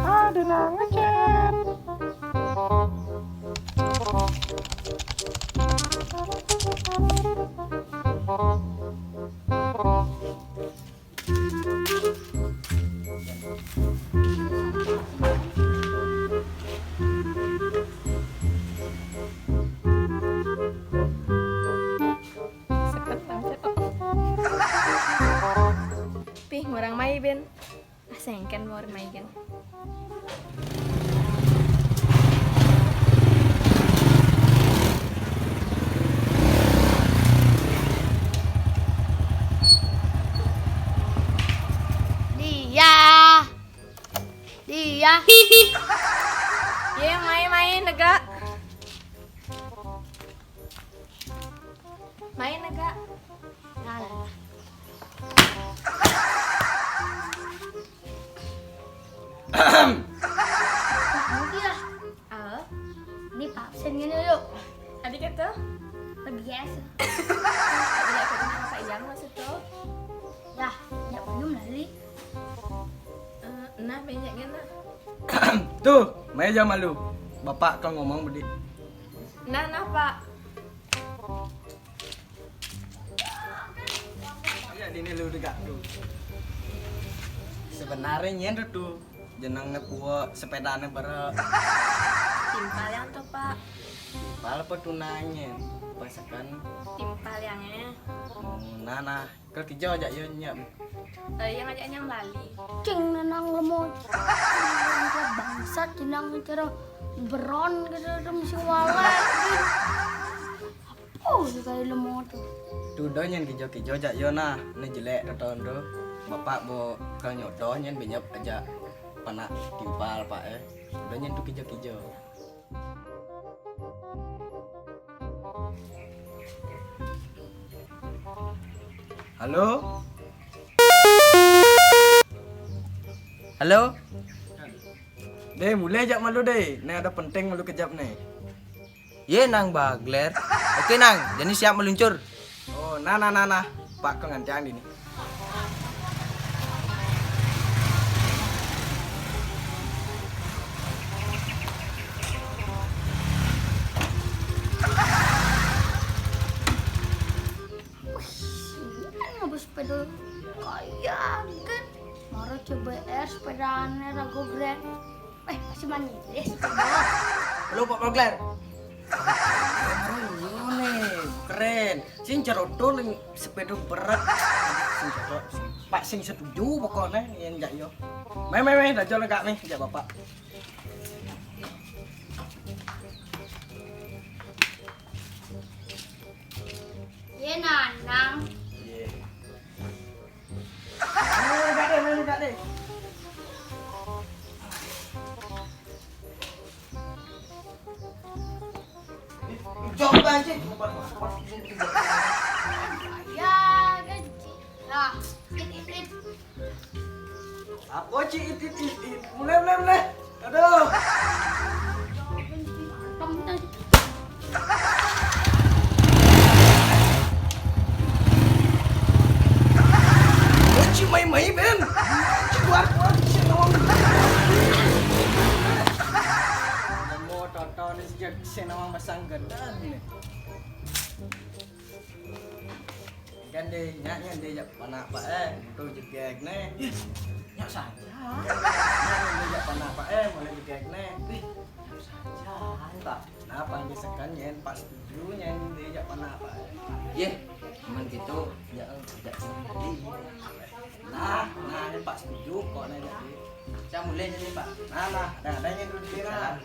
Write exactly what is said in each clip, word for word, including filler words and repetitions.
Ada nang ngechat. Sepet langsung. Pih, ngurang mai, Ben. Ah, sengken mau mai, kan. Dia. Dia. Ye, mai, mai, nega. Mai, nega. Nah, nah, nah. Pak, mau dia? Ah, ini Pak absen gini yuk. Adik itu? Biasa. Tidak kenal apa yang maksud tuh? Ya, ya belum lali. Eh, nah, banyaknya nah. Tuh, mai ja malu. Bapak kau ngomong bedik. Nah, nah, Pak. Ya, dini lu degak tuh. Sebenarnya nyen tuh jenengnya puo sepedane bere. Timpal yang tuh, Pak. Timpal apa tunanya? Pasakan. Timpal yang eh. Hmm, nah, nah. Ke kijo ajak yo nyam. Eh, yang ajak nyam lali. Cing nenang lemo. Bangsat jenang cara beron gitu, ada mesti walek. Oh, ini kayak lemo tuh. Tudo nyen kijo-kijo jak yo nah, ini jelek teton tuh. Bapak bo ke nyodo nyen benyep aja panak timpal, Pak, eh. Tudo nyen tuh kijo-kijo. Halo? Halo? Deh, mulai jak malu deh. Nih ada penting malu kejap nih. Ye, nang bagler. Oke, nang. Jadi siap meluncur. Oh, nah, nah, nah, nah. Pak, kau ngantiang di ni. Wih, ini kan ngabis sepeda kaya kan. Maro coba air sepedane rago brand. Eh, masih manis. Halo, Pak Bagler. Oh, iya nih, keren. Sing ceroto ning sepeda berat. Sing cocok, sing. Pak sing setuju pokoknya yang jak yo. Mai, mai, mai, dah jalan kak nih, jak bapak. Ye, Nanang. Ye. Mai, mai, mai, mai. Jauh banget. Ya, gaji. Nah, it, it, it. Apa, Ci? It, it, it, it. Mulai, mulai, mulai. Aduh. Ci, mai-mai, Ben. Ci, keluar, keluar. Ci, nawang. Nemu tonton sejak saya nawang masang gendang nih. Kan deh, nyak, nyak deh, jak panak, Pak, eh, tu jegeg ne. Ih, nyak saja. Nyak, nyak deh, jak panak, Pak, eh, mulai jegeg ne. Ih, nyak saja, Pak. Nah, panggil sekan nyen, Pak setuju nyen deh, jak panak, Pak, eh. Yeh, aman gitu. Ya, jak sendiri. Nah, nah, ini Pak setuju kok, nah, jadi. Saya mulai jadi, Pak. Nah, nah, ada, ada yang dulu, nah.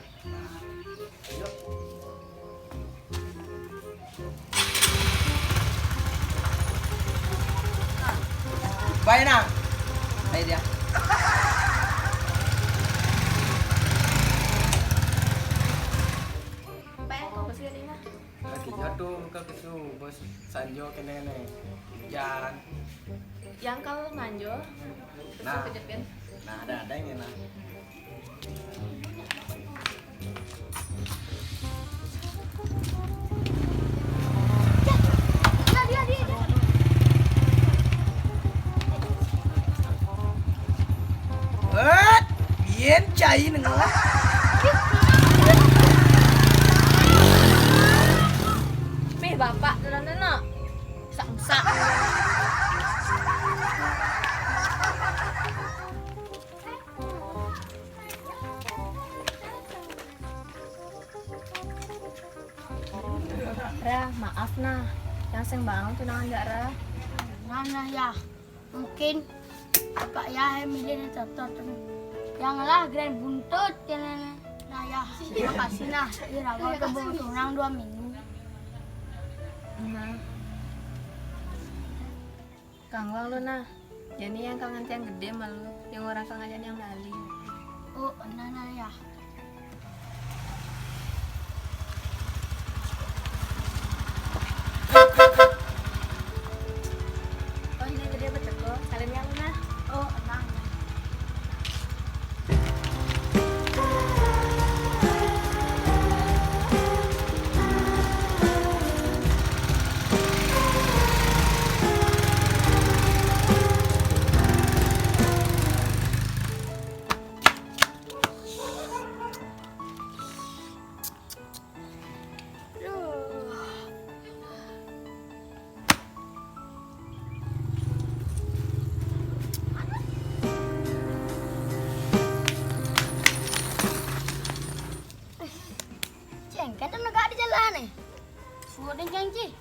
Baik, nah. Baik dia. Baik, kok, bos, kali, nah. Lagi jatuh ke kesu, bos. Sanjo kene ne. Jan. Yang kalau manjo. Nah. Kejepin. Nah, ada, ada yang enak. Dia, dia, dia, dia. Ra, maaf nah. Yang sing baang tunangan ndak, Ra? Nah, nah, ya. Mungkin Bapak ya milih yang cocok tuh. Yang lah grand buntut ya, nah, nah. Nah, ya, makasih nah. Ira, mau ke tunang dua minggu. Nah. Kangwang lu nah. Jadi yang kangen tiang gede malu, yang orang kangen yang bali. Oh, nah, nah, ya. Oh, ini gede betul kok. Kalian yang mana? Oh, enang. Ceng, kan negak di jalan nih. Sudah ceng, Ci.